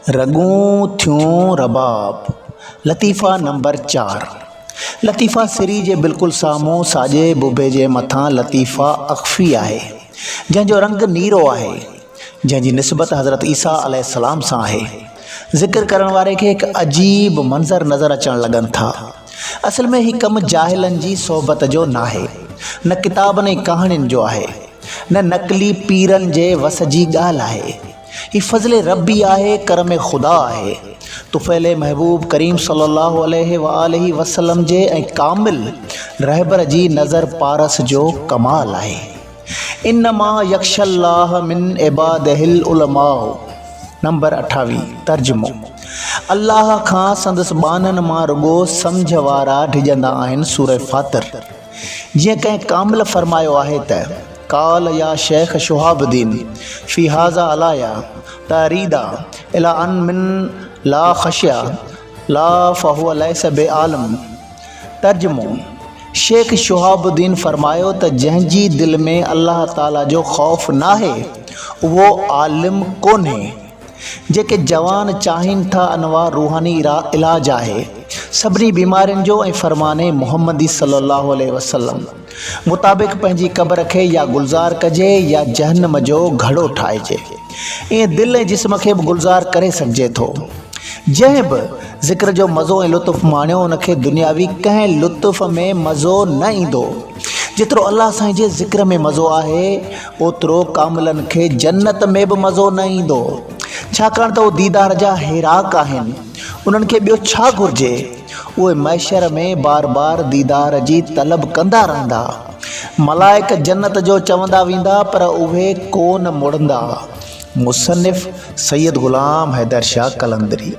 رڳون ٿيون رباب، لطيفه نمبر چار، لطيفه سري جي بلڪل سامهون ساڄي ببي جي مٿان لطيفه اخفي آهي، جنهن جو رنگ نيرو آهي، جنهن جي نسبت حضرت عيسيٰ عليه السلام سان آهي. ذڪر ڪرڻ واري کي هڪ عجيب منظر نظر اچڻ لڳن ٿا. اصل ۾ هي ڪم جاهلن جي صحبت جو ناهي، نه ڪتابن ۽ ڪهاڻين جو آهي، نه نقلي پيرن جي وس جي ڳالهه آهي. هي فضل ربي آهي، ڪرم خدا آهي. طفيل محبوب ڪريم صلي الله عليه وآله وسلم جي ۽ ڪامل رهبر جي نظر پارس جو ڪمال آهي. انما يخشي الله من عباده العلماء نمبر 28، ترجمو، الله کان سندس ٻانهن مان رڳو سمجهه وارا ڊڄندا آهن سوره فاطر. جيئن ڪنهن ڪامل فرمايو آهي ته، قال يا شيخ شهاب الدين في هذا علايا تعريضا الي ان من لا خشيا لا فهو ليس بعالم ترجمو، شيخ شهاب الدين فرمايو ته جنهن جي دل ۾ الله تعاليٰ جو خوف ناهي اهو عالم ڪونهي. جيڪي جوان چاهين ٿا انواع روحاني علاج آهي سڀني بيمارين جو ۽ فرمان محمدي صلي الله عليه وسلم مطابق پنهنجي قبر کي يا گلزار ڪجي يا جهنم جو گهڙو ٺاهجي. ائين دل ۽ جسم کي به گلزار ڪري سگهجي ٿو. جنهن به ذڪر جو مزو ۽ لطف ماڻيو ان کي دنياوي ڪنهن لطف ۾ مزو نه ايندو. جيترو الله سائين جي ذڪر ۾ مزو آهي اوترو ڪاملن کي جنت ۾ به مزو نه ايندو. ڇاڪاڻ ته اهي ديدار جا هيراڪ آهن. انهن کي ٻيو ڇا گهرجي؟ اهي محشر ۾ بار بار ديدار جي طلب ڪندا رهندا. ملائڪ جنت جو چوندا ويندا پر اهي ڪو نه مڙندا. مصنف، سيد غلام حيدر شاهه قلندري.